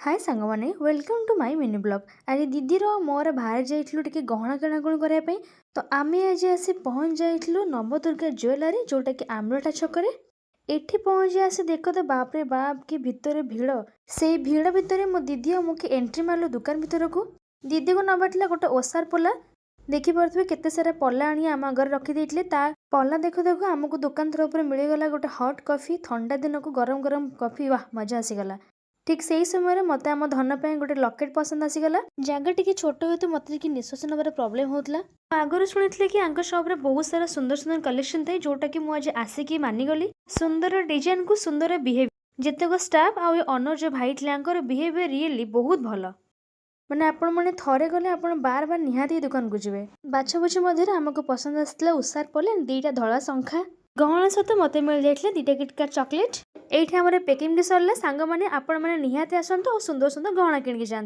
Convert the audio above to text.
ହାଏ ସାଙ୍ଗମାନେ, welcome to my mini vlog। ଆଜି ଦିଦିର ମୋର ବାହାରି ଯାଇଥିଲୁ ଟିକେ ଗହଣା କିଣାକିଣି କରିବା ପାଇଁ। ତ ଆମେ ଆଜି ଆସି ପହଞ୍ଚି ଯାଇଥିଲୁ ନବଦୁର୍ଗା ଜୁଏଲାରୀ, ଯେଉଁଟାକି ଆମ୍ରଟା ଛକରେ। ଏଠି ପହଞ୍ଚି ଆସି ଦେଖ ତ, ବାପରେ ବାପ, କି ଭିତରେ ଭିଡ଼! ସେଇ ଭିଡ଼ ଭିତରେ ମୋ ଦିଦି ଆଉ ମୁଁ କି ଏଣ୍ଟ୍ରି ମାରିଲୁ ଦୋକାନ ଭିତରକୁ। ଦିଦିକୁ ନେବାର ଥିଲା ଗୋଟେ ଓସାର ପଲା। ଦେଖିପାରୁଥିବେ, କେତେ ସାରା ପଲା ଆଣି ଆମ ଆଗରେ ରଖିଦେଇଥିଲେ। ତା ପଲା ଦେଖୁ ଦେଖୁ ଆମକୁ ଦୋକାନ ତରଫରୁ ମିଳିଗଲା ଗୋଟେ ହଟ୍ କଫି। ଥଣ୍ଡା ଦିନକୁ ଗରମ ଗରମ କଫି, ବାह, ମଜା ଆସିଗଲା। ଠିକ୍ ସେଇ ସମୟରେ ମୋତେ ଆମ ଧନ ପାଇଁ ଗୋଟେ ଲକେଟ୍ ପସନ୍ଦ ଆସିଗଲା। ଜାଗା ଟିକେ ଛୋଟ ହେତୁ ମୋତେ ଟିକେ ନିଶ୍ୱାସ ନେବାର ପ୍ରୋବ୍ଲେମ୍ ହେଉଥିଲା। ମୁଁ ଆଗରୁ ଶୁଣିଥିଲି କି ୟାଙ୍କ ସପ୍ରେ ବହୁତ ସାରା ସୁନ୍ଦର ସୁନ୍ଦର କଲେକ୍ସନ୍ ଥାଏ, ଯୋଉଟାକି ମୁଁ ଆଜି ଆସିକି ମାନିଗଲି। ସୁନ୍ଦର ଡିଜାଇନକୁ ସୁନ୍ଦର ବିହେଭିୟର। ଯେତେକ ଷ୍ଟାଫ୍ ଆଉ ଏ ଅନର ଯୋଉ ଭାଇ ଥିଲେ, ୟାଙ୍କର ବିହେଭିୟର ରିଏଲି ବହୁତ ଭଲ। ମାନେ ଆପଣମାନେ ଥରେ ଗଲେ ଆପଣ ବାର ବାର ନିହାତି ଏ ଦୋକାନକୁ ଯିବେ। ବାଛବୁଛି ମଧ୍ୟରେ ଆମକୁ ପସନ୍ଦ ଆସିଥିଲା ଉଷାର ପଲେ, ଦୁଇଟା ଧଳା ଶଙ୍ଖା। ଗହଣା ସହିତ ମୋତେ ମିଳିଯାଇଥିଲା ଦୁଇଟା କିଟକାଟ ଚକୋଲେଟ୍। ଏଇଠି ଆମର ପ୍ୟାକିଂ ବି ସରିଲା। ସାଙ୍ଗମାନେ, ଆପଣମାନେ ନିହାତି ଆସନ୍ତୁ ଆଉ ସୁନ୍ଦର ସୁନ୍ଦର ଗହଣା କିଣିକି ଯାଆନ୍ତୁ।